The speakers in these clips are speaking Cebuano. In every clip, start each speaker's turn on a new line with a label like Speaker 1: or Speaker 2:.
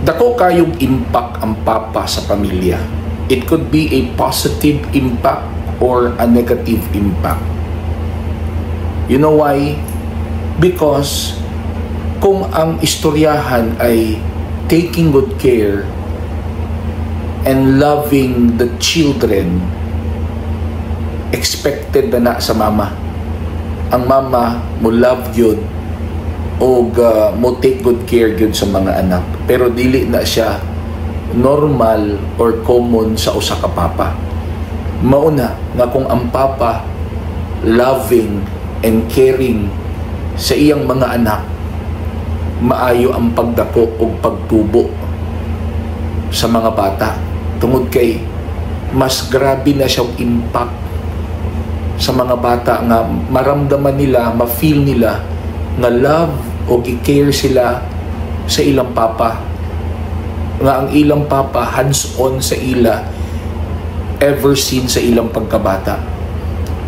Speaker 1: Dako kayong impact ang papa sa pamilya. It could be a positive impact or a negative impact. You know why? Because kung ang istoryahan ay taking good care and loving the children, expected na na sa mama. Ang mama mo love gyud og mo take good care gyud sa mga anak. Pero dili na siya normal or common sa usa ka papa. Mauna nga kung ang papa loving and caring sa iyang mga anak, maayo ang pagdako ug pagtubo sa mga bata tungod kay mas grabe na siyang impact sa mga bata nga maramdaman nila, ma-feel nila nga love o gi-care sila sa ilang papa, nga ang ilang papa hands-on sa ila ever since sa ilang pagkabata.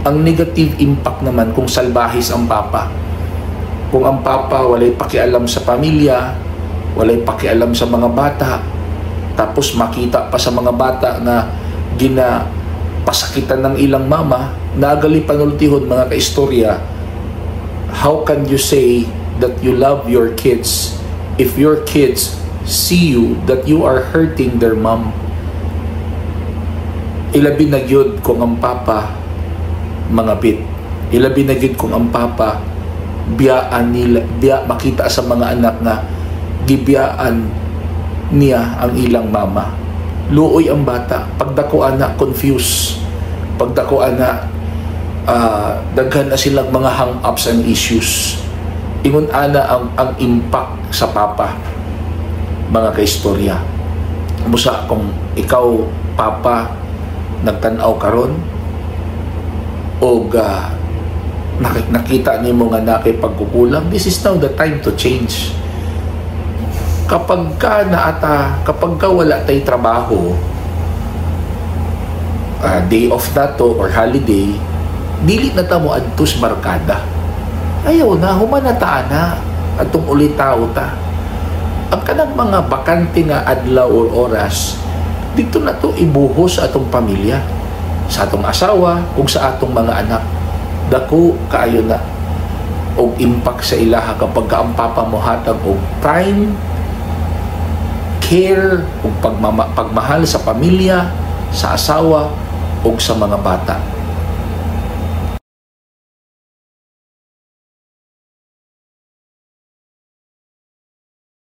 Speaker 1: Ang negative impact naman, kung salbahis ang papa, kung ang papa walay pakialam sa pamilya, walay pakialam sa mga bata, tapos makita pa sa mga bata nga gina pasakitan ng ilang mama, nagali panultihon, mga kaistorya, how can you say that you love your kids if your kids see you that you are hurting their mom? Ilabi na gyud kung ang papa mangapit. Ilabi na gyud kung ang papa biyaan nila, biya makita sa mga anak nga gibiyaan niya ang ilang mama. Luoy ang bata. Pagdako ana, confused. Pagdako ana, daghan na silang mga hang-ups and issues. Ingon ana ang impact sa papa, mga kaistorya. Busa kung ikaw papa nagtan-aw karon og nakita nimo nga naa kay pagkukulang, this is now the time to change. Kapag ka naata, kapag ka wala tay trabaho, day off na to or holiday, dili na ta mo adto sa barkada. Ayaw na, human na ta ana, atong ulitaw ta. Ang kanang mga bakante nga adlaw or oras, dito na to ibuhos sa atong pamilya, sa atong asawa ug sa atong mga anak. Dako kaayo na og impact sa ilaha kapag ka ang papa mo hatag og time, care ug pagmamahal sa pamilya, sa asawa ug sa mga bata.